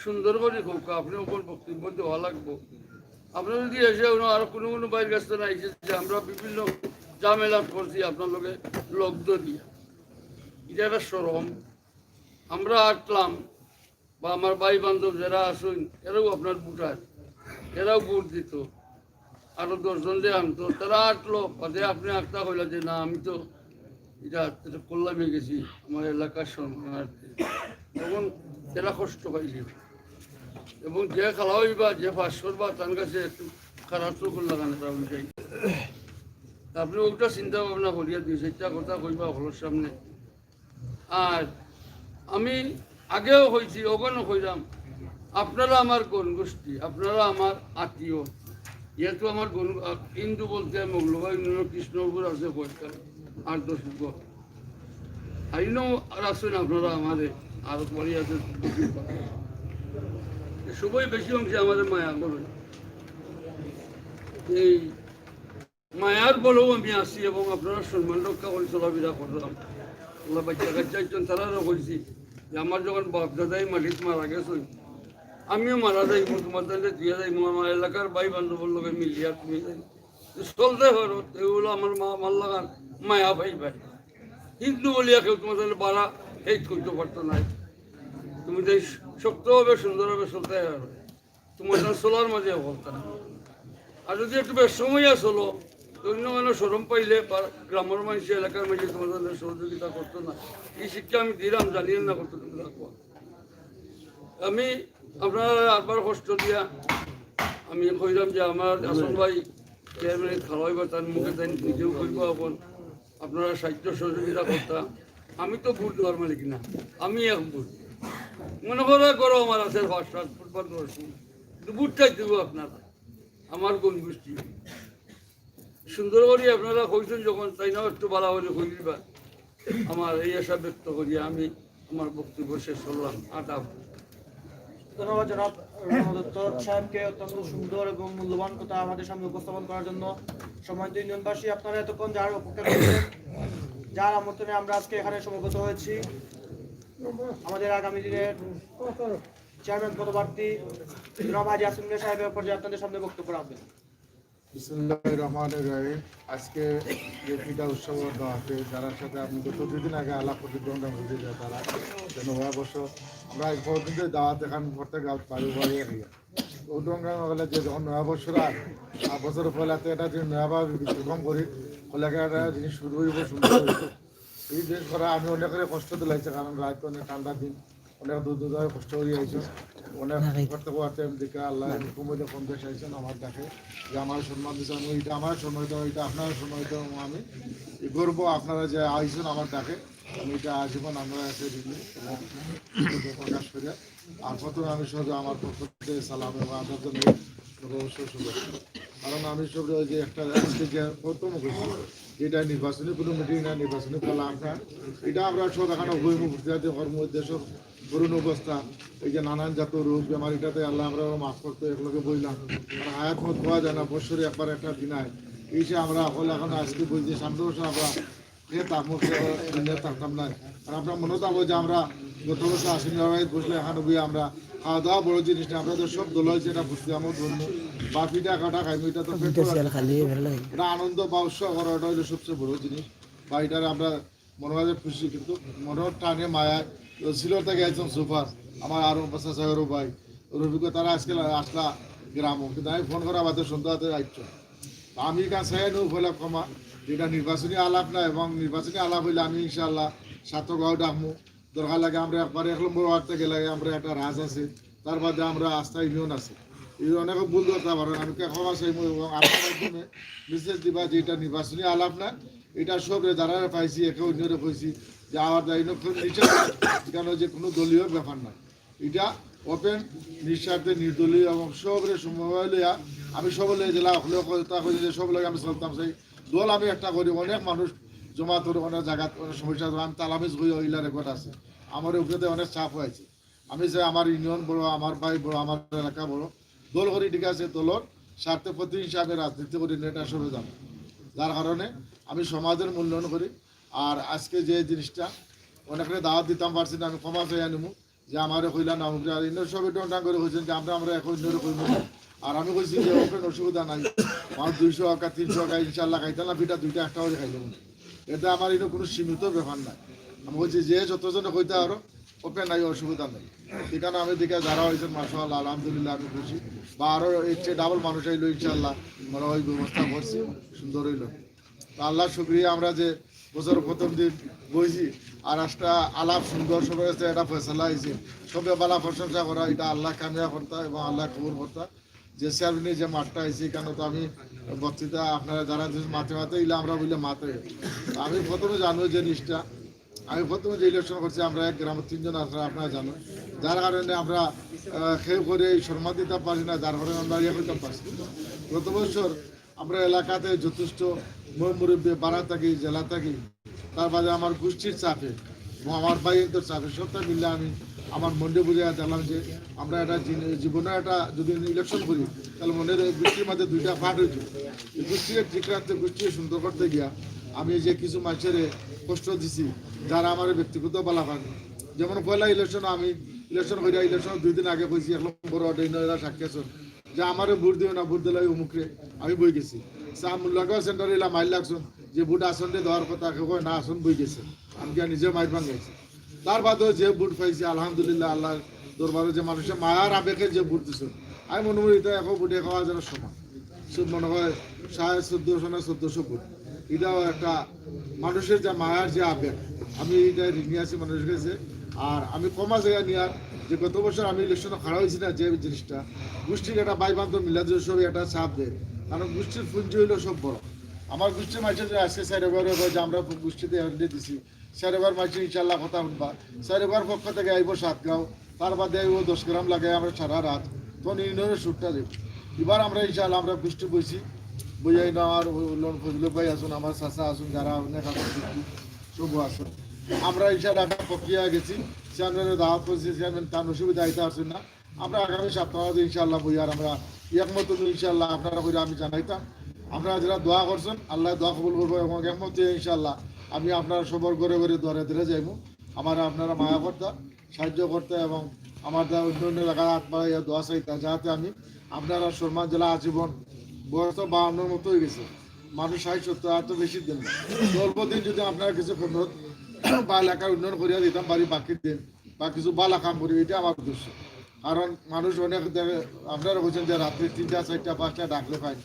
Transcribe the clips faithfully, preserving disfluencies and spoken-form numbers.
সুন্দর করি কউক্কা, আপনে অখন বক্তব্য দেওয়া লাগবো। আপনে যদি এসে অন্য আরো কুনু কুনু ভাইর কাছ থাকি আইছে যে আমরা বিভিন্ন ঝামেলাত পড়ছি আপনার লগে লগ ধরিয়া, ইটা একটা শরম। আমরা আটলাম, বা আমার ভাই বান্ধব যেরা আছইন, এরাও আপনার ভোটার, এরাও ভোট দিত। আরো দশজন যে আনতো, তারা আটলো, বাদে আপনে একটা কইলা যে, "না, আমি তো ইটা, ইটা করলাম, গেছি আমার এলাকার সম্মানার্থে।" তখন এরা কষ্ট পাইছে। এবং যে খালা অইবা, যে পাশ করবা, তার কাছে একটু খারাপ চোখ লাগানো তারা অইযায়। আপনে ওটা চিন্তা ভাবনা করিয়া দুই চাইরটা কথা কইবা হকলর সামনে। আর আমি আগেও কইছি, অখনো কইরাম, আপনারা আমার গণ গোষ্ঠী, আপনারা আমার আত্মীয়। ইয়া তো আমার গণ, আ, হিন্দু বলতে মৌলভী ইউনিয়নের কৃষ্ণপুর আছে কয়েকটা, আট দশ ঘর। আর ইনো আর আছইন আপনারা আমারে, আর বাড়ি আছে। সবাই বেশি অংশে আমারে মায়া করইন। এই মায়ার বলেও আমি আছি এবং আপনারার সম্মান রক্ষা করি চলাফিরা করলাম। আল্লাহ বাচ্চা কাচ্চা একজন তারারও কইছি যে আমার যখন বাপ দাদাই মাটিত মারা গেছইন, আমিও মারা যাইমু, তোমার তাইলে দিয়া যাইমু, আমার এলাকার ভাই বান্ধবর লগে মিলিয়া তুমি যাই। তো চলতে পারো, এগুলো আমার মা, আমার লাগান মায়া ভাই ভাই। হিন্দু বলিয়া কেউ তোমার তাইলে বাড়া হেট করতে পারতো নাই। তুমি তাই শক্তভাবে, সুন্দরভাবে চলতে পারো। তোমার তার চলার মাঝে অবস্থা। আর যদি একটু বেশ সময় চলো, তো অন্য কোনো শরম পাইলে বা গ্রামের মানুষ, এলাকার মানুষ তোমার তাদের সহযোগিতা করতো না। এই শিক্ষা আমি দিলাম, জানিয়ে না করতো তুমি রাখবো। আমি আপনারা আরবার কষ্ট দিয়া আমি কইলাম যে আমার হাসান ভাই চেয়ারম্যান খাওয়াইবা, তার মুখে তাই নিজেও কইবা এখন আপনারা সাহায্য সহযোগিতা করতা। আমি তো ভোট দেওয়ার মালিক না, আমি এক ভোট। মনে করো গরো আমার আছে পাঁচ সাত ফুট বা দশ ফুট, কিন্তু ভোটটাই দেবো আপনারা, আমার কোন গোষ্ঠী। সুন্দর করি আপনারা কইছেন যখন, তাই না, একটু বালা করি কইবা। আমার এই আশা ব্যক্ত করি আমি আমার বক্তব্য শেষ করলাম। আদাব। ধন্যবাদ জনাব রণদত্ত সাহেবকে অত্যন্ত সুন্দর এবং মূল্যবান কথা আমাদের সামনে উপস্থাপন করার জন্য। সম্মানিত ইউনিয়নবাসী, আপনারা এতক্ষণ যার অপেক্ষা করেছেন, যার আমন্ত্রণে আমরা আজকে এখানে সমবেত হয়েছি, আমাদের আগামী দিনের চেয়ারম্যান পদপ্রার্থী জনাব হাজী আসিম মিয়া সাহেবের পর্যায়ে আপনাদের সামনে বক্তব্য রাখবেন। বিসমিল্লাহির রহমানির রহিম। আজকে যে ফিদা উৎসব দাওয়াতে যারা সাথে আপনি গত দুই দিন আগে আলাপ করতে দণ্ডান হয়ে যায় তারা যে নয়া বছর আমরা আজ পর্যন্ত দাওয়াত এখান প্রত্যেক গাঁও বাড়ি বাড়ি হইয়া ও দণ্ডান হলে যে যখন নয়া বছর আর আর বছর পয়লাতে এটা যদি নয়াভাবে বিদ্যুৎ কম করি, হলে একটা জিনিস শুরু হইব, সুন্দর হইব। এই জিনিস করা আমি অনেকের কষ্ট দিলাইছে, কারণ রাত অনেক ঠান্ডার দিন, অনেক দূর দূর থেকে কষ্ট করি আইছো, অনেক করতে করতে আমি দেখে আল্লাহ হুকুম হইলে কম বেশ আইছেন আমার ডাকে, যে আমার সম্মান দিচ্ছেন, আমি এটা আমার সম্মানিত, এটা আপনার সম্মানিত, এবং আমি এই গর্ব আপনারা যে আইছেন আমার ডাকে, আমি এটা আজীবন আমরা আছে ঋণী এবং প্রকাশ করে। আর প্রথমে আমি সব আমার পক্ষ থেকে সালাম এবং আদর জানাই সর্বশেষ শুভেচ্ছা। কারণ আমি সব ওই যে একটা আজকে যে প্রথম হয়েছি, যেটা নির্বাচনী কোনো মিটিং না, নির্বাচনী ফলাফল না, এটা আমরা সব এখানে বইমুখ কর্ম দেশের করুণ অবস্থা, এই যে নানান জাত রোগ বেমার, এটাতে আল্লাহ আমরা মাফ করতে একলগে বইলাম। আর হায়াত মত পাওয়া যায় না, বছরে একবার একটা দিন আয়। এই যে আমরা হল এখন আজকে বই যে সামনে বছর আমরা খেয়ে থাকবো, খেয়ে দুনিয়া থাকতাম না। আর আমরা মনে থাকবো যে আমরা গত বছর আশি নয় বসলে এখানে গিয়ে আমরা খাওয়া দাওয়া বড় জিনিস না, আমরা তো সব দল হয়েছে, এটা বুঝতে আমার ধর্ম বা পিঠা কাটা খাইবো, এটা তো পেট ভরা। এটা আনন্দ বা উৎসব করা, ওটা হলো সবচেয়ে বড় জিনিস। বা এটার আমরা মনে হয় যে খুশি, কিন্তু মনের টানে মায়ায় তো সিলেট থেকে একজন সুপার, আমার আরো বাসা সাহেবেরও ভাই, রফিকও তারা আজকে আসলা গ্রামও, কিন্তু আমি ফোন করা বাদে সন্ধ্যা হাতে আইছো। তো আমি এখানে চাই নু বলে ক্ষমা, যেটা নির্বাচনী আলাপ না, এবং নির্বাচনী আলাপ হইলে আমি ইনশাআল্লাহ সার্থক ভাবে ডাকমু। দরকার লাগে আমরা একবার এক নম্বর ওয়ার্ড থেকে লাগে আমরা একটা রাজ আছে, তার বাদে আমরা আস্থা ইউনিয়ন আছে। এই অনেকে ভুল ধরতে পারেন, আমি কে ক্ষমা চাইবো এবং আপনার মাধ্যমে মেসেজ দিবা যে এটা নির্বাচনী আলাপ না, এটা সব যারা পাইছি একে অন্যরে কইছি যে আমার দায়ী নক্ষত্র নিচে কেন যে কোনো দলীয় ব্যাপার না, এটা ওপেন নিঃস্বার্থে নির্দলীয় এবং সবরে সমবায় লইয়া আমি সব লইয়া জেলা হলেও কথা কই যে সব লইয়া আমি চলতাম চাই। দল আমি একটা করি, অনেক মানুষ জমা করে অনেক জায়গাত অনেক সমস্যা আছে, আমি তালামিজ হই ইলা রেকর্ড আছে, আমার উপরে অনেক চাপ হয়েছে। আমি চাই আমার ইউনিয়ন বড়, আমার ভাই বড়, আমার এলাকা বড়, দল করি ঠিক আছে, দলর স্বার্থে প্রতি হিসাবে রাজনীতি করি না, এটা সবে জানো। যার কারণে আমি সমাজের মূল্যায়ন করি। আর আজকে যে জিনিসটা অনেকরে দাওয়াত দিতাম পারছি না, আমি ক্ষমা চাই আনিমু। যে আমারে কইলা না অমুকরে, আর ইনো সবে টন টন করে কইছইন যে আমরা, আমরা এখন ইনোরে কইমু না। আর আমি কইছি যে অখন অসুবিধা নাই, আমার দুইশো টাকা, তিনশো টাকা ইনশাআল্লাহ খাইতাম না, পিঠা দুইটা একটা করে খাইলাম। এটা আমার ইনো কুনু সীমিত ব্যাপার নাই। আমি কইছি যে যতজনে কইতা পারো, ওপেন নাই, অসুবিধা নাই। এখানে আমি দেখি যারা অইছইন, মাশাআল্লাহ, আলহামদুলিল্লাহ, আমি খুশি। বা আরো এর চেয়ে ডাবল মানুষ আইলো, ইনশাআল্লাহ, আমরা ওই ব্যবস্থা করছি, সুন্দর অইলো। তো আল্লাহর শুকরিয়া, আমরা যে বছর প্রথম দিন বইছি, আর একটা আলাপ সুন্দর সবার কাছে একটা ফয়সালা অইছে। সবে বালা প্রশংসা করা, এটা আল্লাহ কামিয়াব করতা এবং আল্লাহ কবুল করতা। যে চেয়ারম্যান যে মাতটা অইছে, এখানে তো আমি বক্তৃতা আপনারা যারা দিচ্ছেন মাতে মাতে, ইলা আমরা বললে মাতে। আমি প্রথমে জানো যে জিনিসটা, আমি প্রথমে যে ইলেকশন করছি, আমরা এক গ্রামে তিনজন আছি, আপনারা জানেন, যার কারণে আমরা, আহ, কেউ করে এই সম্মান দিতে পারছি না, যার কারণে আমরা ইয়ে করতে পারছি না। গত বছর আমরা এলাকাতে যথেষ্ট ময় মুরব্বী বাড়া থাকি, জেলা থাকি, তার বাদে আমার গোষ্ঠীর চাপে এবং আমার ভাইয়ের চাপে সবটা মিলে আমি আমার মনরে বুঝাইয়া দিলাম যে আমরা এটা জিন-, জীবনে একটা যদি ইলেকশন করি, তাহলে মনের এই গোষ্ঠীর মাঝে দুইটা পার্ট অইছে। এই গোষ্ঠীরে ঠিক রাখতে, গোষ্ঠীরে সুন্দর করতে গিয়া আমি যে কিছু মানুষের কষ্ট দিছি, যারা আমার ব্যক্তিগত বালা পান। যেমন পয়লা ইলেকশন, আমি ইলেকশন করিয়া ইলেকশন দুই দিন আগে কইছি, এক নম্বর ওয়ার্ডে ইনো এরা সাক্ষী আছইন যে আমারে ভোট দিও না, ভোট দিলে অমুকরে, আমি বই গেছি। চা মূল্যাঙ্কন সেন্টারে ইলা মাইর লাগছইন যে ভোট আসন দেওয়ার কথা, কেউ কয় না, আসন বই গেছে। আমি গিয়া নিজে মাইর ভাঙাইছি। তার বাদেও যে ভোট পাইছি, আলহামদুলিল্লাহ, আল্লাহর দরবারে যে মানুষের মায়ার আবেগে যে ভোট দিছে, আমি মনে করি এটা এখন ভোটে খাওয়া যেন সমান। সব মনে হয় সাড়ে চোদ্দশো না চোদ্দশো ভোট। এটাও একটা মানুষের যে মায়ার যে আবেগ, আমি এটা ঋণী আছি মানুষের কাছে। আর আমি ক্ষমা চাইয়া নিয়ার যে গত বছর আমি ইলেকশনে খাড়া অইছি না, যে জিনিসটা গোষ্ঠীর একটা ভাই বান্ধব মিলা যে সব একটা চাপ দেয়, কারণ গোষ্ঠীর পুঞ্জি অইলো সব বড়। আমার গোষ্ঠীর মাঝে যে আজকে চাইরোবারে যে আমরা গোষ্ঠীতে এন্ট্রি দিছি, চাইরোবার মাঝে ইনশাল্লাহ কথা হুনবা। চাইরোবার পক্ষ থেকে আইবো সাতগাঁও, তার বাদে আইবো দশ গ্রাম লাগে আমরা সারা রাত, তখন ইউনিয়নের সুরটা দেব। এবার আমরা ইনশাল্লাহ আমরা গোষ্ঠী বইছি, বইয়া ইনো আমার ও লোন ফজলুল ভাই আছইন, আমার চাচা আছইন, যারা অনেক আছইন, সব আছইন। আমরা ইনশাল্লাহ একটা প্রক্রিয়া গেছি, চেয়ারম্যানের দাওয়াত করছি, চেয়ারম্যান তার অসুবিধা আইতে পারছেন না। আমরা আগামী সপ্তাহ ইনশাল্লাহ বইয়ার আমরা একমত হইলে ইনশাল্লাহ আপনারা কইরা আমি জানাইতাম। আপনারা যারা দোয়া করছেন, আল্লাহ দোয়া কবুল করবো এবং একমত হইয়া ইনশাল্লাহ আমি আপনারা সবার ঘরে ঘরে দোয়ারে দোয়ারে যাইমু। আমার আপনারা মায়া করতা, সাহায্য করতা এবং আমার দ্বারা অন্য অন্য জায়গায় হাত বাড়াইয়া দোয়া চাইতা, যাতে আমি আপনারা সম্মান জেলা আজীবন বয়স তো বাউন্নর মতো হয়ে গেছে, মানুষ ষাট সত্তর আর তো বেশি দিন না। তো অল্প দিন যদি আপনারা কিছু খেদমত বা এলাকার উন্নয়ন করিয়া দিতাম পারি বাকি দিন, বা কিছু ভালা কাম করি, এটা আমার উদ্দেশ্য। কারণ মানুষ অনেক দেখে, আপনারা বলছেন যে রাত্রে তিনটা, চারটা, পাঁচটা ডাকলে পাই।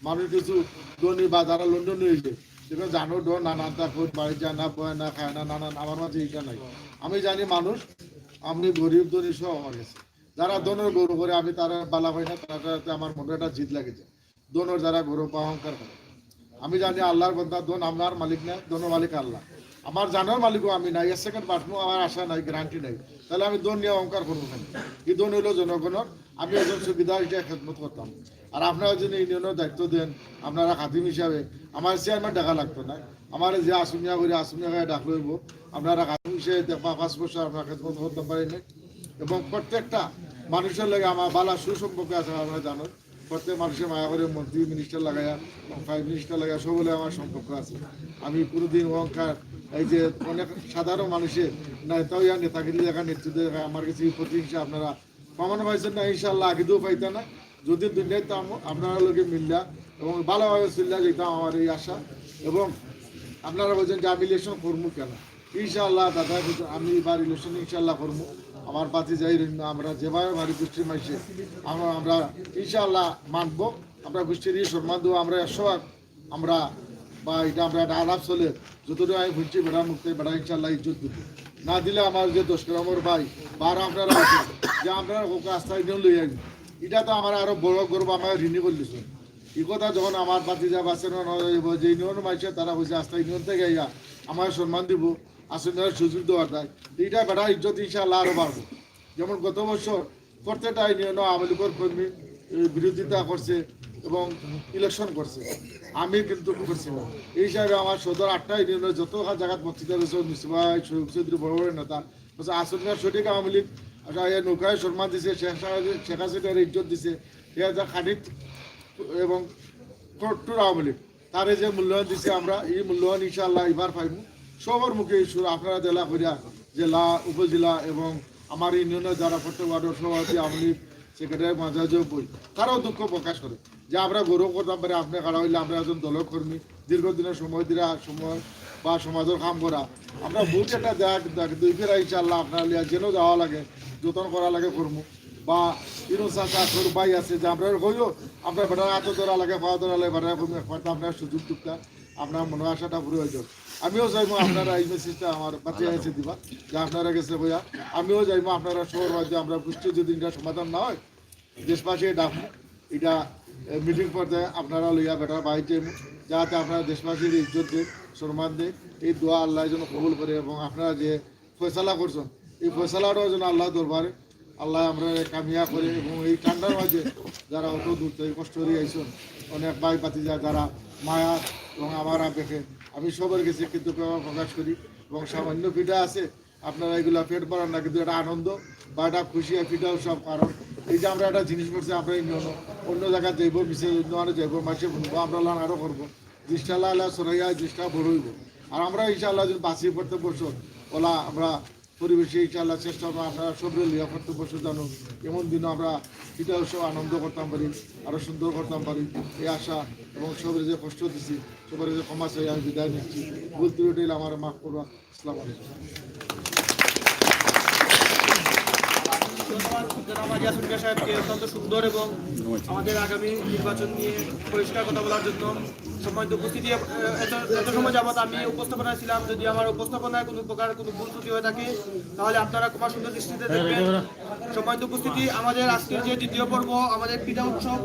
মানুষ কিছু ধনী বা যারা লন্ডন হয়েছে, যেটা জানো ডর নানান, তার খোঁজ বাড়ি যায় না, বয় না, খায় না, নানান, আমার মাঝে এটা নাই। আমি জানি মানুষ, আপনি গরিব ধনী সব আমার কাছে। যারা ধনের গৌরব করে, আমি তারা বালা পাই না, তারা তারাতে আমার মনে একটা জিদ লাগে যায়। ধনের যারা গৌরব বা অহংকার করে, আমি জানি আল্লাহর বন্দা, ধন আমার মালিক না, ধন মালিক আল্লাহ। আমার জানার মালিকও আমি নাই, এক সেকেন্ড বাঁচবো আমার আশা নাই, গ্যারান্টি নাই, তাহলে আমি ধন নিয়ে অহংকার করবো কেন? এই ধন হইলো জনগণের, আমি একজন চৌকিদার, এটা খেদমত করতাম। আর আপনারা যদি ইউনিয়নের দায়িত্ব দেন, আপনারা খাদিম হিসাবে, আমার চেয়ারম্যান ডাকা লাগতো না, আমার যে আসুমিয়া করে আসুমিয়া করে ডাকলে হইব, আপনারা খাদিম হিসেবে দেখবা পাঁচ বছর আপনারা খেদমত করতে পারেন না। এবং প্রত্যেকটা মানুষের লগে আমার বালা সুসম্পর্ক আছে, আপনারা জানেন। প্রত্যেক মানুষের মায়া করে মন্ত্রী মিনিস্টার লাগাইয়া, প্রাইম মিনিস্টার লাগাইয়া, সব হলে আমার সম্পর্ক আছে। আমি কোনোদিন অহংকার, এই যে অনেক সাধারণ মানুষের নেতা হইয়া নেতাগিরি দেখা, নেতৃত্ব দেখা, আমার কাছে এই প্রতিহিংসা আপনারা কমানো পাইছেন না, ইনশাল্লাহ আগেও পাইতা না। যদি দুনিয়ায় তো আম-, আপনারা লগে মিললা এবং ভালোভাবে চললা যেতাম আমার এই আশা। এবং আপনারা বলছেন যে আমি ইলেকশন করবো কেন, ইনশাআল্লাহ দাদা, আমি এবার ইলেকশন ইনশাআল্লাহ করবো। আমার পাতি যাই রইল না, আমরা যেভাবে বাড়ি গোষ্ঠীর মাঝে আমরা, আমরা ইনশাআল্লাহ মানবো। আমরা গোষ্ঠীর এই সম্মান দেবো, আমরা একশো ভাগ আমরা, বা এটা আমরা একটা আলাপ চলে, যতটুকু আমি বুঝছি বেড়া মুক্তি বেড়া ইনশাআল্লাহ ইজ্জত দিবে। না দিলে আমার যে দশ গ্রামের ভাই, বারো আপনারা আছেন, যে আপনারা ওকে আস্থা ইউনিয়ন লই আইন, এটা তো আমার আরো বড় গর্ব, আমার ঋণী করলিছেন। এই কথা যখন আমার বাতি যা বাঁচে না, না, না, যে ইউনিয়ন মাইছে তারা কইছে আস্থা ইউনিয়ন থেকে আইয়া আমার সম্মান দিব, আসলে সুযোগ দেওয়ার দায়। এটা বেটা ইজ্জত ইনশাআল্লাহ আরো বাড়বো। যেমন গত বছর প্রত্যেকটা ইউনিয়ন আওয়ামী লীগের কর্মী, এ, বিরোধিতা করছে এবং ইলেকশন করছে, আমি কিন্তু করছি না। এই হিসাবে আমার সদর আটটা ইউনিয়নের যত জায়গাত বক্তৃতা রয়েছে, মিসু ভাই, শরীফ চৌধুরী, বড় বড় নেতা, বলছে, আসলে সঠিক আওয়ামী লীগ, আচ্ছা, এ নৌকায় সম্মান দিছে, শেখ সাহেব, শেখ হাসিনার ইজ্জত দিছে, এ যা খানিক এবং কট্টর আওয়ামী লীগ, তারে যে মূল্যায়ন দিছে আমরা, এই মূল্যায়ন ইনশাআল্লাহ এবার পাইমু। সবার মুখে এই সুর আপনারা জেলা করিয়া, জেলা, উপজেলা এবং আমার ইউনিয়নের যারা প্রত্যেক ওয়ার্ডের সভাপতি, আওয়ামী লীগ সেক্রেটারি, মাঝে মাঝে বই, তারাও দুঃখ প্রকাশ করে যে আমরা গৌরব করতাম পারি, আপনি খাড়া হইলে আমরা একজন দলের কর্মী, দীর্ঘদিনের সময় ধরে সময় বা সমাজের কাম করা, আমরা ভোট একটা দেওয়া কিন্তু আগে দুই ফেরা ইনশাআল্লাহ আপনার লিয়া যেন যাওয়া লাগে, যতন করা লাগে করমু। বা ইউনুস চাচা, সরু ভাই আছে যে আমরা কইও, আপনার বেটার হাতে ধরা লাগে, পাওয়া ধরা লাগে, বেটার কর্মী একবার তো আপনার সুযোগ টুকটা, আপনার মনে আশাটা পুরো হয়ে যাবে। আমিও চাইবো আপনারা এই মেসেজটা আমার বাচ্চা গেছে দিবা, যে আপনারা গেছে কইয়া, আমিও চাইবো আপনারা সবার মাঝে আমরা বুঝতে যদি এটা সমাধান না হয়, দেশবাসী ডাক এটা মিটিং পর্যায়ে আপনারা লইয়া বেটার বাইরে যাইবো, যাতে আপনারা দেশবাসীর ইজ্জত দেন, সম্মান দেন। এই দোয়া আল্লাহ যেন কবুল করে এবং আপনারা যে ফয়সালা করছেন, এই ফয়সালাটাও যেন আল্লাহ দরবারে আল্লাহ আমরা কামিয়া করে এবং এই ঠান্ডার মাঝে যারা অত দূর থেকে কষ্ট করে আইছেন, অনেক ভাই ভাতিজা যারা মায়া এবং আমার আবেগে, আমি সবার গেছে কৃতজ্ঞতা প্রকাশ করি এবং সামান্য পিঠা আছে, আপনারা এগুলা পেট ভরার না, কিন্তু এটা আনন্দ বা এটা খুশি, আর পিঠা উৎসব। কারণ এই যে আমরা একটা জিনিস করছি, আমরা ইউনিয়ন অন্য জায়গায় যাইবো, মিছিল অন্য আরো যাইবো, মাসে শুনবো, আমরা লান আরো করবো, জিনিসটা লালা সরাইয়া জিনিসটা বড় হইব। আর আমরা ইনশাআল্লাহ যদি বাঁচি প্রত্যেক বছর ওলা আমরা পরিবেশে ইনশাআল্লাহ চেষ্টা করবো, আপনারা সবরে লইয়া প্রত্যেক বছর জানো এমন দিনও আমরা পিঠা উৎসব আনন্দ করতাম পারি, আরো সুন্দর করতাম পারি, এই আশা এবং সবরে যে কষ্ট দিছি সবার যে ক্ষমা চাই আমি বিদায় নিচ্ছি। ভুল ত্রুটি হইলে আমার মাফ করবা। আসসালামু আলাইকুম। ধন্যবাদ জনাব ইয়াসিন মিয়া সাহেবকে অত্যন্ত সুন্দর এবং আমাদের আগামী নির্বাচন নিয়ে পরিষ্কার কথা বলার জন্য। সম্মানিত উপস্থিতি, আহ, এত, এত সময় যাবত আমি উপস্থাপনায় ছিলাম, যদি আমার উপস্থাপনায় কোনো প্রকার কোনো ভুল ত্রুটি হয়ে থাকে তাহলে আপনারা ক্ষমা সুন্দর দৃষ্টিতে দেখবেন। সম্মানিত উপস্থিতি, আমাদের আজকের যে দ্বিতীয় পর্ব, আমাদের পিঠা উৎসব,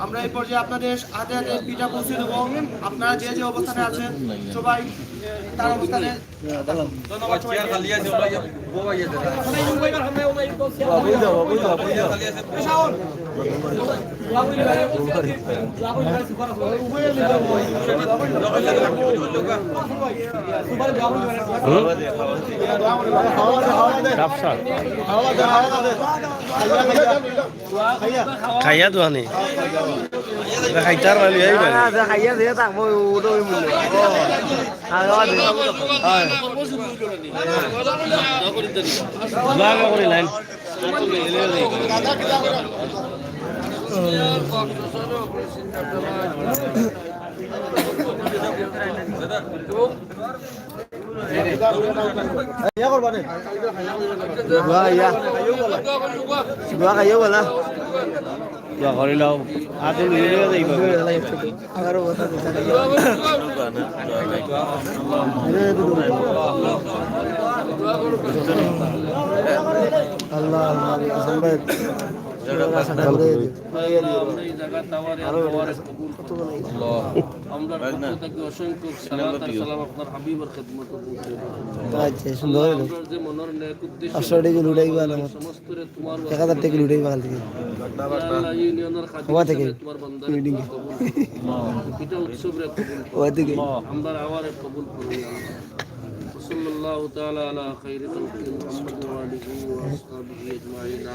আমরা এই পর্যায়ে আপনাদের হাতে হাতে পিঠা পৌঁছে দেবো। আপনারা যে যে অবস্থানে আছেন সবাই, আহ, তার অবস্থানে ধন্যবাদ সবাইকে। হুম? ব্যবসা। খাইয়া দোয়ানি। খাইতার বালি, এই বালি। খাইয়া দিয়ে থাকবো, ওটা ওই মূল্য। দোয়া করি লাইন। ইয়া করবা নে? দোয়া, ইয়া। দোয়া খাইও বলা। দোয়া করি লও। আদুল হইলে যাইবা। আরো কথা দিতে। আল্লাহ, আল্লাহ, আল্লাহ, আল্লাহ। আমরা এই জায়গা টাওয়ারে আল্লাহর কবুল করুন। আমরার পক্ষ থেকে অসংখ্য সালাত আর সালাম আপনার হাবিবের খেদমতে পৌঁছে দিন। আচ্ছা, সুন্দর হইলো। আমরার যে মনের নেক উদ্দেশ্য, পাঁচশো টাকা লুটাইবা না। সমস্ত রে তোমার এক হাজার টাকা লুটাইবা কাল থেকে। ইয়া আল্লাহ, ইউনিয়নের খাদিম হওয়া থেকে। হিসাবে তোমার বান্দারে তুমি কবুল করো। এটা উৎসব রে কবুল করো। হওয়া থেকে। আমরার আওয়ারে কবুল করো, ইয়া আল্লাহ। وصلى الله تعالى على خير خلقه محمد وآله وأصحابه أجمعين.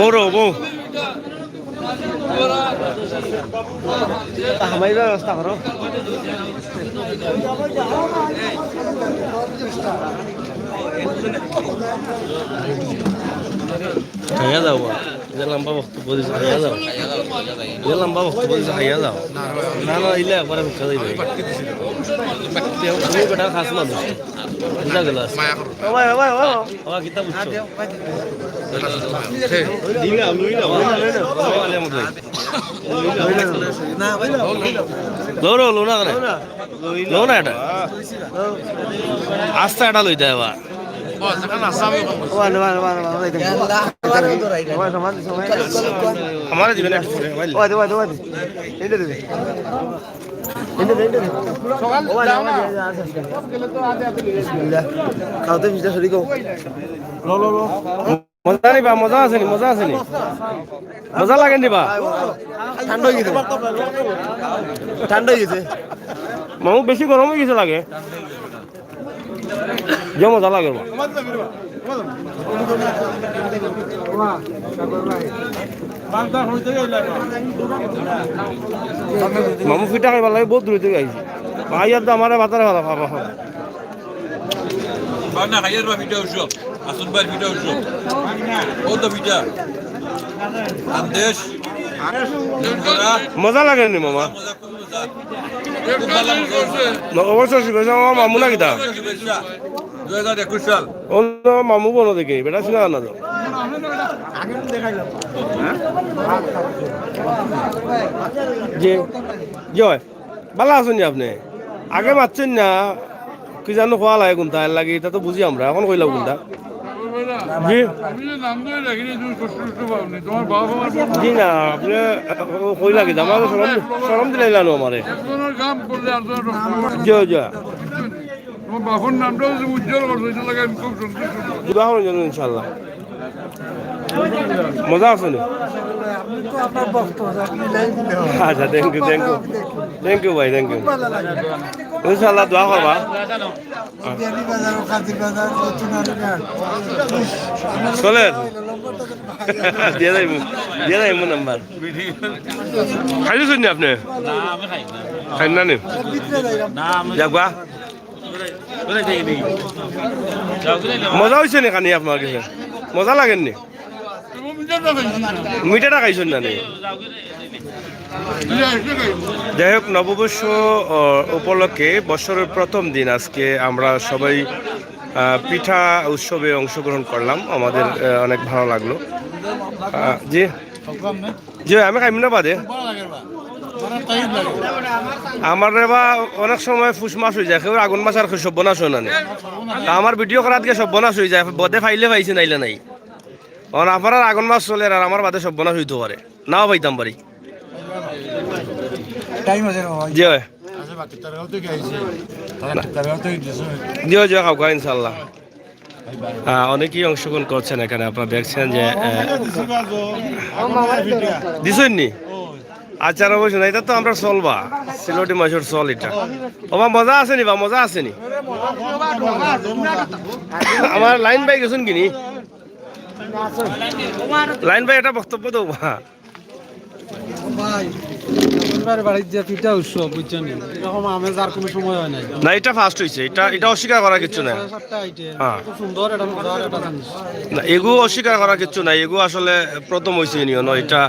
বড় বউ। হামাই ব্যবস্থা করো। খাইয়া যাও, যে লম্বা বক্তব্য দিছে, খাইয়া যাও। যে লম্বা বক্তব্য দিছে, খাইয়া যাও। না, না, ইলে একবারে মিথ্যা যাইবে। তুমি বেটার খাস মানুষ। বুঝা গেল? ও ভাই, ও ভাই, ও ভাই। ও ভাই, কিতা বুঝছো? দিলাম, লইলাম। ও ভাই, আলে আমাদের। লও, লও, লও না কেনে? লও না এটা। আস্তা এটা লইতে হবে। আমারে দিবেন একটু পরে, ভাই। খাওয়াতে মিষ্টি শরীর কম। লো, লো, লো। মজা নিবা, মজা আছে নি, মজা আছে নি? মজা লাগে নি বা? ঠান্ডা হয়ে গেছে। ঠান্ডা হয়ে গেছে। মামু বেশি গরম হয়ে গেছে লাগে। যে মজা লাগে বা। মামু ফিটা খাইবার লাগি বহুত দূর থাকি আইছি। ভাই আর তো আমারে বাতারে ভালা খাবা। বা না, খাইয়ার বা ফিটা উৎসব। আসুন ভাই, ফিটা উৎসব। ও তো ফিটা। আন্দেশ। মজা লাগে নি মামা? খুব ভালা মজা অইছে। অবশ্যই শুভেচ্ছা মামা, মামু না কিতা? শুভেচ্ছা। দুই হাজার একুশ সাল। ও তো মামু বনো দেখি, বেটা ছিল না তো। জি, জি ভাই। ভালা আছইন নি আপনে? আগে মাতছইন না, কি জানো কওয়া লাগে কুনতা, এর লাগি, ইতা তো বুঝি আমরা, অখন কইলাও কুনতা? জি। আমি যে নাম ধরে রাখি নি, তুমি কষ্ট টষ্ট পাও নি। তোমার বাবা মার বন্ধু জি না, আপনে কইলা কিতা, আমার শরম, শরম দিলাইলা নু আমারে। একজনের কাম করলে আর জনের রক্ষা করে। জি, জি। তোমার বাবার নামটাও যে উজ্জ্বল করছো, এটা লাগে আমি খুব সন্তুষ্ট। দোয়া করুন যেন ইনশাআল্লাহ। মজা আছে নি? আপনি তো আপনার ভক্ত, আপনি লাইভ দিলে হবে। আচ্ছা, thank you, thank you। Thank you ভাই, thank you। খুব ভালো লাগে। ইনশাআল্লাহ দোয়া করবা। বিয়ানীবাজার, কাজীবাজার, নতুন আলিবাজার। চলেন। দিয়া যাইমু, দিয়া যাইমু নাম্বার। খাইছইন নি আপনে? না, আমি খাই না। খাইন না নি? না, আমি যাক বা। মজা অইছে নি খানি আপনার কাছে? মজা লাগের নি? মিঠাটা খাইছইন না নি? যাই হোক, নববর্ষ, আহ, উপলক্ষে বছরের প্রথম দিন আজকে আমরা সবাই, আহ, পিঠা উৎসবে অংশগ্রহণ করলাম। আমাদের, আহ, অনেক ভালো লাগলো। আহ, জি, জি, আমি খাইমু না বাদে। আমার রে বা অনেক সময় ফুস মাস অই যায়, কেউর আগুন মাস আর কেউ সর্বনাশ অয় না নি। তা আমার ভিডিও করাত গিয়া সর্বনাশ অই যায়, বাদে পাইলে পাইছি, নাইলে নাই। অখন আপনারার আগুন মাস চলের আর আমার বাদে সর্বনাশ অইতো পারে, নাও পাইতাম পারি। টাইম আছে রে বাবা। জি অয়। আচ্ছা, বাকি তারাও তো গেছে। তারা, তারাও তো দিছে। জি অয়, জি অয়, খাউক্কা ইনশাআল্লাহ। আহ, অনেকেই অংশগ্রহণ করছেন এখানে, আপনারা দেখছেন যে, আহ, দিছইন নি? আচ্ছা, অবশ্যই না, ইটা তো আমরার চল বা, সিলেটি মানষর চল ইটা। ও বা, মজা আছে নি বা, মজা আছে নি? আমার লাইন ভাই গেছইন কি নি? লাইন ভাই, একটা বক্তব্য দেও বা। ভাই, আমার বাড়ির যে পিঠা উৎসব, বুঝছেন নি? এরকম আমেজ আর কোনো সময় হয় নাই। না, ইটা ফার্স্ট অইছে, ইটা, ইটা অস্বীকার করার কিচ্ছু নাই। ছয় সাতটা আইটেম, হ্যাঁ। খুব সুন্দর, এটা মজার একটা জিনিস। না, এগু অস্বীকার করার কিচ্ছু নাই, এগু আসলে প্রথম অইছে ইউনিয়ন, ইটা,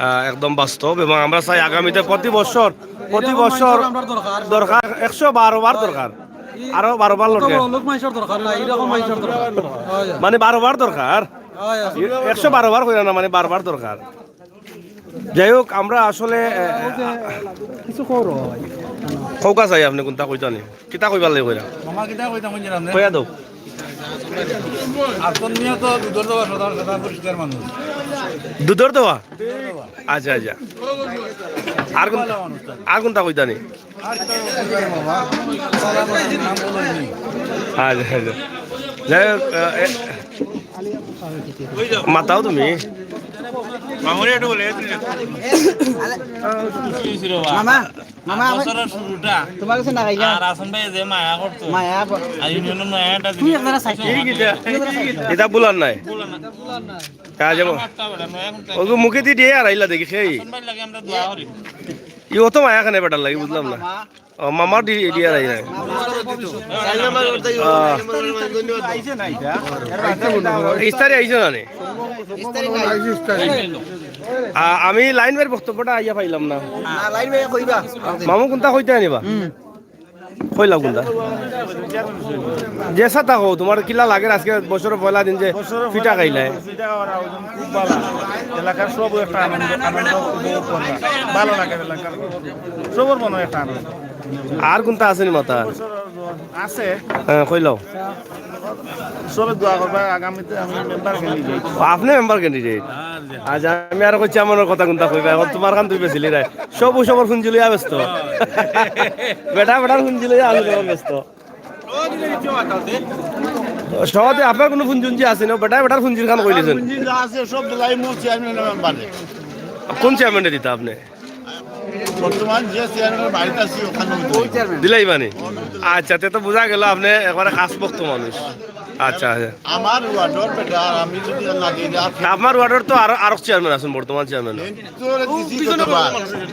আহ, একদম বাস্তব। এবং আমরা চাই আগামীতে প্রতি বছর, প্রতি এরকম বছর মানুষের আমরা দরকার। দরকার, একশো বারো বার দরকার, আরো বারো বার অত দরকার। বড় লোক মানুষের দরকার না, এরকম মানুষের দরকার। হয়। মানে বারো বার দরকার, হয়, হয়। একশো বারো বার কইরা না, মানে বারবার দরকার। যাই হোক, আমরা আসলে, আহ, কিছু খবর হয়। কউক্কা চাই আপনে কুনতা কইতা নি? কিতা কইবার লাগি কইরা? মামা কিতা কইতাম কইছিলাম রে? কইয়া দেও। আসল নিয়ে তো দুধর দোয়া সদা, সদা পরিষ্কার মানুষ। দুধর দোয়া? দুধর দোয়া। আচ্ছা, আচ্ছা। আর কুন, ভালো মানুষ তো। আর কুনতা কইতা নি? আর তো কইবার বাবা। সালাম আলাইকুম, নাম বলো নি। আচ্ছা, আচ্ছা। যাই হোক, আহ, এ, মাতাও তুমি। মামুরে একটু বলে, মামা, মামা, আমার বছরের শুরুটা। তোমার কাছে না গাইয়া। আর হাসান ভাই যে মায়া করতো। মায়া কর-, আর ইউনিয়নের মায়াটা তুই দিবি। একজনের সাইড। ইটা ভুলার নাই। ভুলার না। কাজে ব-, আমার একটা বেটা নয়, এখন তো ও তো মুখেদি দিয়া আর আইলা দেখি সেই। হাসান ভাইর লাগি আমরা দোয়া করি। ই অত মায়া কেনে বেটার লাগি, বুঝলাম না। মামা। ও, মামার দি-, দিয়া নাই, নাই। আহ। ইস্তারি আইছে না নি? আ-, আমি লাইন ভাইর বক্তব্যটা আইয়া পাইলাম না। না, লাইন ভাই কইবা। মামু কুনতা কইতা নি বা? কইলাও কুনতা? যে সাতা কও, তোমার কিলা লাগের আজকে বছরের পয়লা দিন যে পিঠা খাইলায়? পিঠা খাওয়ার আয়োজন খুব ভালা। এলাকার সব একটা আনন্দ, আনন্দ উপভোগ করলাম। ভালা লাগের এলাকার। সবর মনে একটা আনন্দ। আর কুনতা আছে নি মাতার? আছে। হ্যাঁ, কইলাও। সবে দোয়া করবা, আগামীতে আমি মেম্বার ক্যান্ডিডেট। ও, আপনে মেম্বার ক্যান্ডিডেট? আচ্ছা, আমি আরো কইছি আমার কথা কুনতা কইবা, অখন তোমার কান তুই বেশি লিরায়। সব সবর ফুঞ্জি লইয়া ব্যস্ত। বেটা বেটার ফুঞ্জি লইয়া আমি ব্যস্ত। সহজে আপনার কুনু ফুঞ্জুঞ্জি আছে না? বেটা বেটার ফুঞ্জির কান কইলিছেন। ফুঞ্জি যা আছে সব দিলাই মোর চেয়ারম্যান মেম্বারে। কোন চেয়ারম্যানে দিতা আপনে? বর্তমান যে চেয়ারম্যানের বাড়িতে আছি ওখানে ওই চেয়ারম্যান। দিলাই মানে? আচ্ছা, তে তো বুঝা গেল আপনি একবারে খাস ভক্ত মানুষ। আচ্ছা, আচ্ছা। আমার ওয়ার্ডর বেটা, আর আমি যদি না দিই, আর তা আপনার ওয়ার্ডর তো আরো, আরো চেয়ারম্যান আছেন, বর্তমান চেয়ারম্যান। তো দিছি গতবার।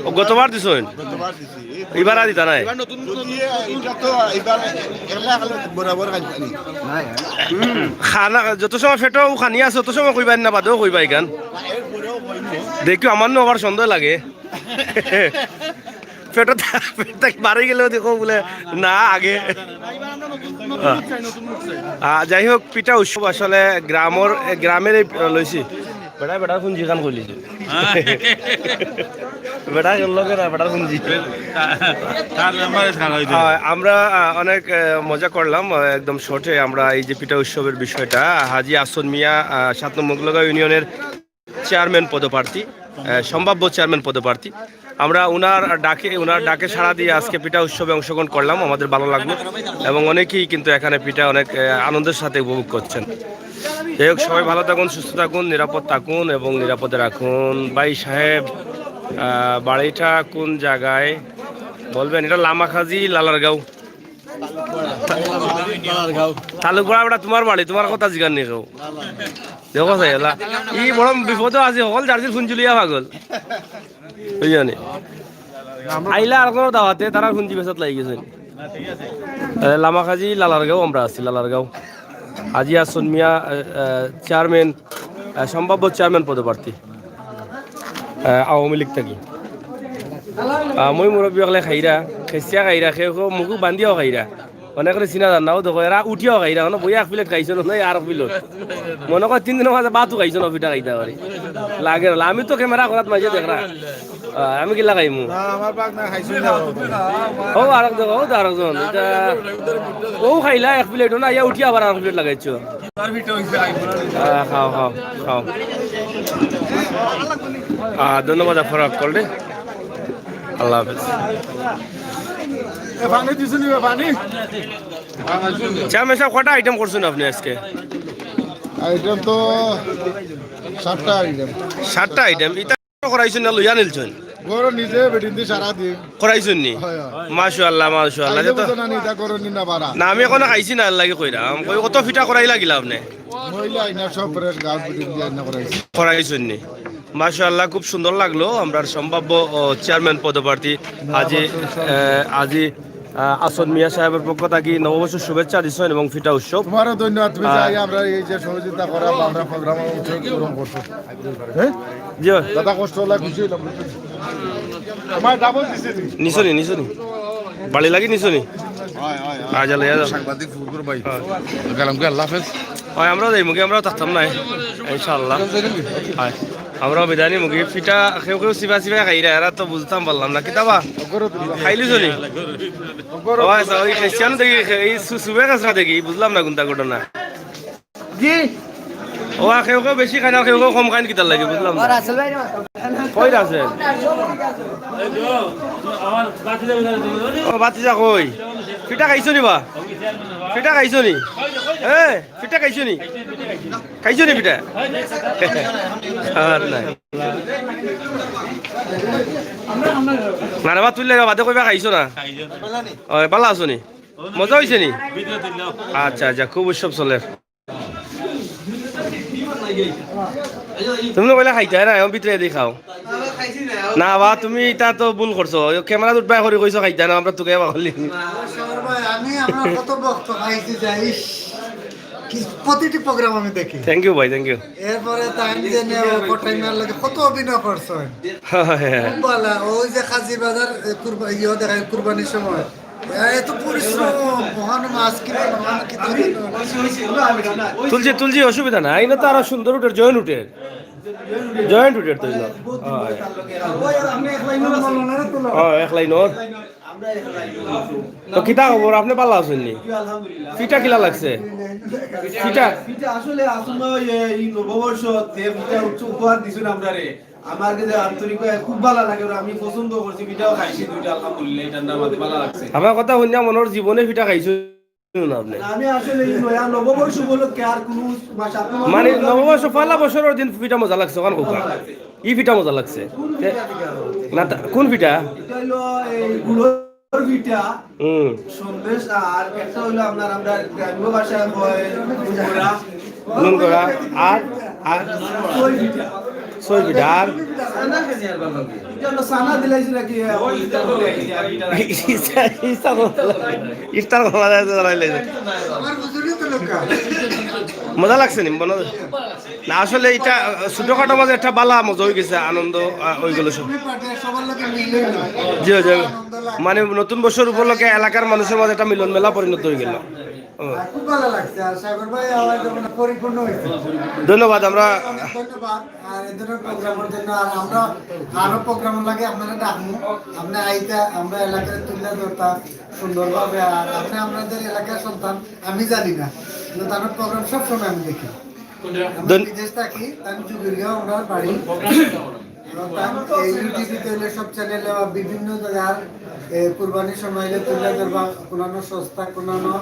ও, গতবার দিছেন? গতবার দিছি। এবার আর দিতা নাই? যদি এটা তো এবার একলা একলা বরাবর খাইছি। খানা যত সময় পেটো খানি আছে, তত সময় কইবা না, বাদেও কইবা ইখান। দেখি, আমার নু আবার সন্দেহ লাগে। পেটো থা-, পেট থাকি বাড়ি গেলেও দেখো বলে, না, আগে। আহ, যাই হোক, পিঠা উৎসব আসলে গ্রামর, গ্রামের এই লইছি। বেটা, বেটার পুঞ্জি খান খুলিছে। বেটা গেল লগে না, বেটার পুঞ্জি। তার ব্যাপারে ছাড়া হইতে। আহ, আমরা, আহ, অনেক, আহ, মজা করলাম, আহ, একদম শর্টে আমরা এই যে পিঠা উৎসবের বিষয়টা, হাজী আসন মিয়া, আহ, সাত নম্বর মোগলগাঁও ইউনিয়নের চেয়ারম্যান পদপ্রার্থী, আহ, সম্ভাব্য চেয়ারম্যান পদপ্রার্থী। আমরা ওনার ডাকে, ওনার ডাকে সাড়া দিয়ে আজকে পিঠা উৎসবে অংশগ্রহণ করলাম, আমাদের ভালো লাগলো এবং অনেকেই কিন্তু এখানে পিঠা অনেক, আহ, আনন্দের সাথে উপভোগ করছেন। যাই হোক, সবাই ভালো থাকুন, সুস্থ থাকুন, নিরাপদ থাকুন এবং নিরাপদে রাখুন। ভাই সাহেব, আহ, বাড়িটা কোন জায়গায় বলবেন? এটা লামাখাজি, লালারগাঁও। তালুকপাড়া, বেটা, তোমার বাড়ি, তোমার কথা জিগান নি কেউ। দেখো চাই, এলা, ই বড় বিপদও আছে, হকল জার্সির ফুঞ্জুলিয়া পাগল। বুঝছো নি? আইলা আর কোনো দাওয়াতে, তারা ফুঞ্জি বেচাত লাগি গেছে। এ, লামাখাজি, লালারগাঁও আমরা আছি, লালারগাঁও। হাজী আসন মিয়া, এ, এ, চেয়ারম্যান, এ, সম্ভাব্য চেয়ারম্যান পদপ্রার্থী, এ, আওয়ামী লীগ থাকি। আ, মই মুরব্বী অকলে খাইরা, খেসিয়া খাইরা, কেউ কেউ মুখু বান্ধিয়াও খাইরা। অনেক করে চিনা জান নাও দেখো, এরা উঠিয়াও খাইরা, মানে বইয়া এক প্লেট খাইছো না, আর এক প্লেট। মনে কয় তিন দিনর মাঝে ভাতও খাইছো না, পিঠা খাইতা পারি। লাগে না, আমি তো ক্যামেরা করাত মাঝে দেখরা। আ, আমি কিলা খাইমু? না, আমার বাগ না খাইছো না। ও, আরক দেখো, ও তো আরকজন। এটা, ও খাইলা এক প্লেট, না, ইয়া উঠি আবার আর এক প্লেট লাগাইছো। আ, খাও, খাও, খাও। আ, ধন্যবাদ আপনার কল রে। আল্লাহ হাফেজ। এ, পানি দিছো নি, পানি? চেয়ারম্যান সাহেব, কটা আইটেম করছেন আপনি আজকে? আইটেম তো সাতটা আইটেম। সাতটা আইটেম? ইটা করাইছেন না লইয়া নিলছেন? ঘরো নিজে বেটিন দি সারা দিন। করাইছেন নি? হয়, হয়। মাশাআল্লাহ, মাশাআল্লাহ। আইটেম তো তো না, এটা করো নি না বাড়া। না, আমি এখনো খাইছি না, এর লাগি কইরাম। কই কত পিঠা করাই লাগিলা আপনি? মহিলা আইনা সব ফ্রেশ গাছ বেটিন দি আইনা করাইছি। করাইছেন নি? মাশাআল্লাহ, খুব সুন্দর লাগলো। আমরার সম্ভাব্য, ও, চেয়ারম্যান পদপ্রার্থী হাজী, এ, হাজী, আ, আসন মিয়া সাহেবের পক্ষ থাকি নববর্ষর শুভেচ্ছা দিছেন এবং পিঠা উৎসব। তোমারও ধন্যবাদ, তুমি আ, যাই আমরা এই যে সহযোগিতা করা বা আমরা প্রোগ্রামে অংশগ্রহণ করছো। হ্যাঁ? জি ভাই। দাদা কষ্ট হলে খুশি হইলাম। আমার ডাবল দিছে নি? নিছো নি, নিছো নি? বাড়ি লাগি নিছো নি? হয়, হয়, হয়। আচ্ছা, লইয়া যাও। সাংবাদিক ফুকুর ভাই। হয়। গেলাম কি, আল্লাহ হাফেজ। হয়, আমরাও যাইমুগি, আমরাও থাকতাম না, ইনশাআল্লাহ। হয়, আমরাও বিদায় নিমুগি। পিঠা কেউ কেউ চিবা চিবা খাইরা, এরা তো বুঝতাম পারলাম না। কিতাবা? খাইলি চলি? ও আচ্ছা, ওই খ্রিস্টান দেখি, এই সু-, সুবে কাঁচরা দেখি, বুঝলাম না কোনটা ঘটনা। জি। ও, আর কেউ কেউ বেশি খাইন, আর কেউ কেউ কম খাইন, কিতার লাগি বুঝলাম না। কই আছে? ও, বাতিজা কই? পিঠা খাইছো নি বা? পিঠা খাইছো নি? হ্যাঁ, পিঠা খাইছো নি? খাইছো নি পিঠা? আর নাই। না রে বা, তুললে বাদে কইবা খাইছো না? ও, ভালা আছো নি? মজা হইছে নি? আচ্ছা, আচ্ছা, খুব উৎসব চলের। তুমি তো কইলা খাইতায় না, এখন ভিতরে দি খাও। না বা, তুমি ইটা তো ভুল করছো। ক্যামেরা উঠবায় করি কইছো খাইতায় না, আমরা তোকে এবার করলি। সর্বায়, আমি আপনার কত ভক্ত খাইছি যাইস। কি, প্রতিটি প্রোগ্রাম আমি দেখি। Thank you ভাই, thank you। এরপরে তাইন যে নেও, কটাই মার লাগে কত অভিনয় করছেন। বালা, ওই যে কাজী বাজার, এ, কুরবা-, ইয়ে দেখায় কুরবানির সময়। এ, এত পরিশ্রম, মহান মাছ কিনে, মহান কিনে। তুলছি, তুলছি, অসুবিধা নাই। আইনে তো আরো সুন্দর উঠের, জয়েন্ট উঠের। জয়েন্ট উঠের তো হইলো। হয়। হয়, এক লাইন ওর। তো কিতা খবর? আপনি ভালা আছেন নি? পিঠা কিলা লাগছে? পিঠা? পিঠা আসলে আসলে এই নববর্ষ যে পিঠা উচ্চ উপহার দিছেন আমরারে। আমার কাছে আন্তরিক ভাবে খুব ভালা লাগে, আর আমি পছন্দ করছি, পিঠাও খাইছি দুইটা, আলহামদুলিল্লাহ, ঠান্ডার মধ্যে ভালা লাগছে। আমার কথা হুনিয়া মনে অর জীবনে পিঠা খাইছো না আপনি? আমি আসলে এই নয়া নববর্ষ উপলক্ষে আর কোনো মাস আপনার মানে নববর্ষ পয়লা বছরর দিন পিঠা মজা লাগছে, ওখান কোকা? ই পিঠা মজা লাগছে। এ, না, তা, কোন পিঠা? এটা হলো এই গুড় পিঠা, হুম। সন্দেশ, আর একটা হইলো আপনার, আমরা গ্রাম্য ভাষায় কয় নুনগড়া। নুনগড়া, আর, আর? সই পিঠা। সই পিঠা, আর? সানা খাইছি আর বাবা। এটা হলো সানা দিলাইছি নাকি? ইফতার, ইফতার করা যায় তো, দাঁড়াইলে। মজা লাগছে নি, মনে? না, আসলে এটা, আহ, ছোটখাটো মাঝে একটা বালা মজা হয়ে গেছে, আনন্দ, আহ, হয়ে গেল সব। জি, জি। মানে, নতুন বছর উপলক্ষে এলাকার মানুষের মাঝে একটা মিলন মেলা পরিণত হয়ে গেল। ও। খুব ভালো লাগছে, আর সাগর ভাই আওয়াজ যেমন পরিপূর্ণ হয়েছে। ধন্যবাদ, আমরা অনেক ধন্যবাদ। আর এই ধরনের প্রোগ্রামের জন্য, আর আমরা আরো প্রোগ্রাম লাগে আপনারা ডাকবো, আপনি আইতা, আমরা এলাকার তুলে ধরতা সুন্দরভাবে। আর আপনি আপনাদের এলাকার সন্তান, আমি জানি না, কিন্তু তার প্রোগ্রাম সবসময় আমি দেখি। আমি ধন- বিদেশ থাকি, আমি চুগিরগাঁও, ওনার বাড়ি। এবং তার এই ইউটিউবে তো হইলে সব চ্যানেলে বা বিভিন্ন জায়গার, এ, কুরবানির সময় হইলে তুলে ধরবা, কোনানো সস্তা, কোনানো,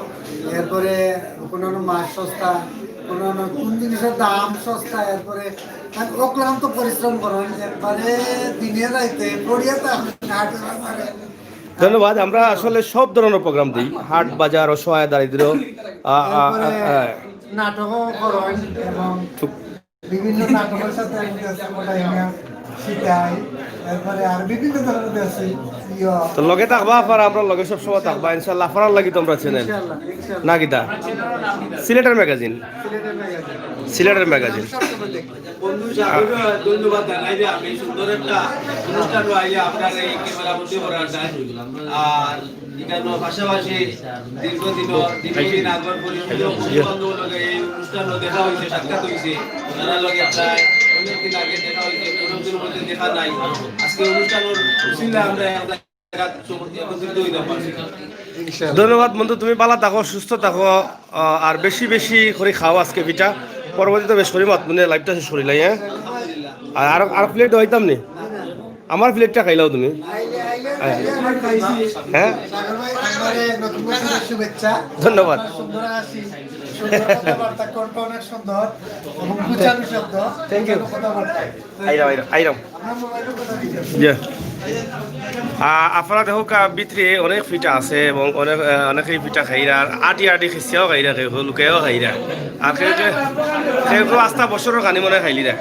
এরপরে কোনানো মাছ সস্তা, কোনানো কোন জিনিসের দাম সস্তা, এরপরে তার অক্লান্ত পরিশ্রম করেন, একবারে দিনে রাইতে পড়িয়া তো আপনি হাট বাজারে। ধন্যবাদ। আমরা আসলে সব ধরনের প্রোগ্রাম দিই, হাট বাজার, অসহায় দারিদ্র, আ, আ, আ, এরপরে আ। নাটকও করেন এবং বিভিন্ন নাটকের সাথে আমি দেশে কোথায় না শিখাই, এরপরে আর বিভিন্ন ধরনের দেশে ইয়ে। তো লগে থাকবা আফারা, আমরা লগে সব সময় থাকবা ইনশাআল্লাহ। আফারার লাগি তোমরা চ্যানেল ইনশাআল্লাহ, ইনশাআল্লাহ। না কিতা? সিলেটের ম্যাগাজিন। সিলেটের ম্যাগাজিন। সিলেটের ম্যাগাজিন। সবসময় দেখি। বন্ধু সাগরকে ধন্যবাদ জানাই যে আপনি সুন্দর একটা অনুষ্ঠান আইয়া আপনার এই ক্যামেরা বন্দি করার চাই। আর এখানে পাশাপাশি দীর্ঘদিন, দীর্ঘদিন আগর পরিচিত বন্ধু বান্ধব লগে এই অনুষ্ঠান দেখা হয়েছে, সাক্ষাৎ হয়েছে। তারা লগে প্রায় অনেকদিন আগে দেখা হয়েছে, অনেকদিন মধ্যে দেখা নাই। আজকে অনুষ্ঠানের উসিলায় আমরা একটা জায়গা একত্রিত হইতে পারছি। ধন্যবাদ বন্ধু, তুমি ভালো থাকো, সুস্থ থাকো, আহ, আর বেশি বেশি করে খাও আজকে পিঠা। পরবর্তীতে বেশ করে মাত মানে লাইভটা শেষ করিলাই, হ্যাঁ? আর আর, আর প্লেট হইতাম নি, আমার প্লেটটা খাইলাও তুমি। হ্যাঁ। হ্যাঁ? সাগর ভাই, একবারে নতুন বছরের শুভেচ্ছা। ধন্যবাদ। সুন্দর আছি, সুন্দর কথাবার্তা, কণ্ঠ অনেক সুন্দর এবং গুছানো শব্দ। Thank you. কথাবার্তা। আইরাম, আইরাম, আইরাম। আমরা মোবাইলে কথা বলি। জি। আ, আপনারা দেখো কা-, ভিতরে অনেক পিঠা আছে এবং অনেক, আ, অনেকেই পিঠা খাইরা, আর আটি আটি খিসিয়াও খাইরা, কেউ কেউ লুকাইয়াও খাইরা। আর কেউ কেউ, কেউ কেউ আস্তা বছরর খানি মনে খাইলিরা।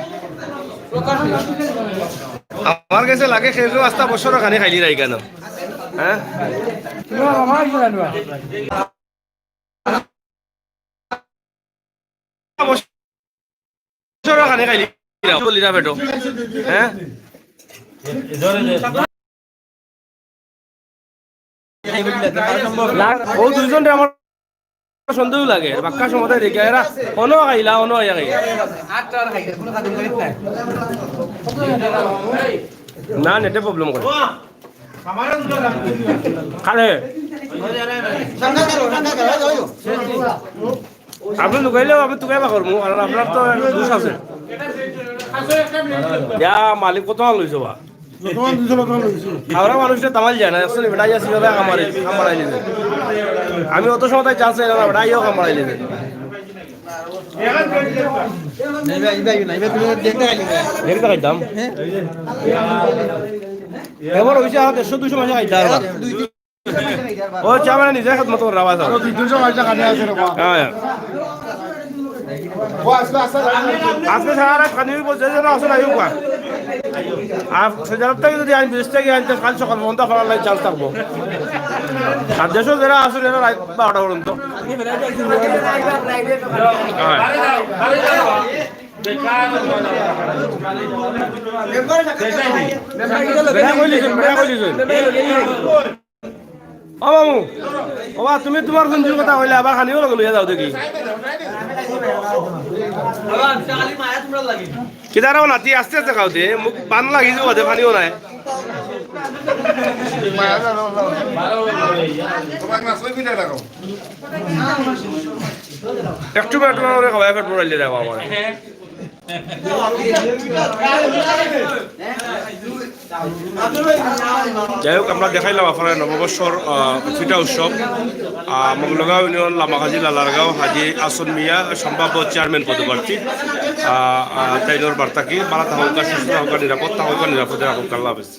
আমার কাছে লাগে কেউ কেউ আস্তা বছরর খানি খাইলিরা এখানে। হ্যাঁ? বছরর খানি খাইলিরা, বলিরা পেটো। হ্যাঁ? ও দুইজনরে আমার সন্দেহ লাগে, বাক্কা সময় দেখে এরা অনো খাইলা, অনো আইয়া খাইলা। না, নেটে প্রবলেম করে। খালে। আপনি লুকাইলেও আমি তুকাইবা করমু, কারণ আপনার তো দোষ আছে। ইয়া মালিক কত লইছো বা? বর্তমান দুইশো টাকা লইছি। হাওড়া মানুষটা তামাল যায় না, আসলে বেটা ইয়া ছিল, বেটা কামারে, কামারাই নিবে। আমি অত সময় তাই চান্স না, বেটা ইয়া কামারাই নিবে। নাই ভাই, ভাই, নাই ভাই, তুমি দেখতে খাইলি না। দেখতে খাইতাম। হ্যাঁ? এবার অইছে আর দেড়শো দুইশো মাসে খাইতাম আর। দুই তিন ও, চা মানে নিজে খেদমত করার আওয়াজ আর। দুই তিনশো মাসে খানি আছে রে বাবা। হ্যাঁ। ও, আজকে, আজকে, আজকে সারা রাত খানি অইবো, যে যেন আসলে আইও কোয়া। আর সে জানার থেকে যদি আমি বিদেশ থেকে আনতে কাল সকাল পর্যন্ত আপনার লাগে চান্স থাকবো। আর দেশও যারা আসলে এরা রাত বারোটা পর্যন্ত। হ্যাঁ। বেটা কইলি, বেটা কইলি। ও মামু, ও বা, তুমি তোমার বন্ধুর কথা কইলে আবার খানিও লগে লইয়া যাও দেখি। কিতারাও নাতি আস্তে আস্তে খাও দে, মুখ পান লাগি যাবো দে, পানিও নাই। একটু একটু করে খাওয়াই পেট ভরাইলে দেখো আমার। যাই হোক, আমরা দেখাইলাম আপনারা নববর্ষর, আহ, পিঠা উৎসব। আহ, মগলগাঁও ইউনিয়ন লামাকাজি লালারগাঁও হাজি আসন মিয়া সম্ভাব্য চেয়ারম্যান পদপ্রার্থী। আহ, আহ, তাইনর বার্তা কি? ভালা থাকুক, সুস্থ থাকুক, নিরাপদ থাকুক, নিরাপদে রাখুক। আল্লাহ হাফেজ।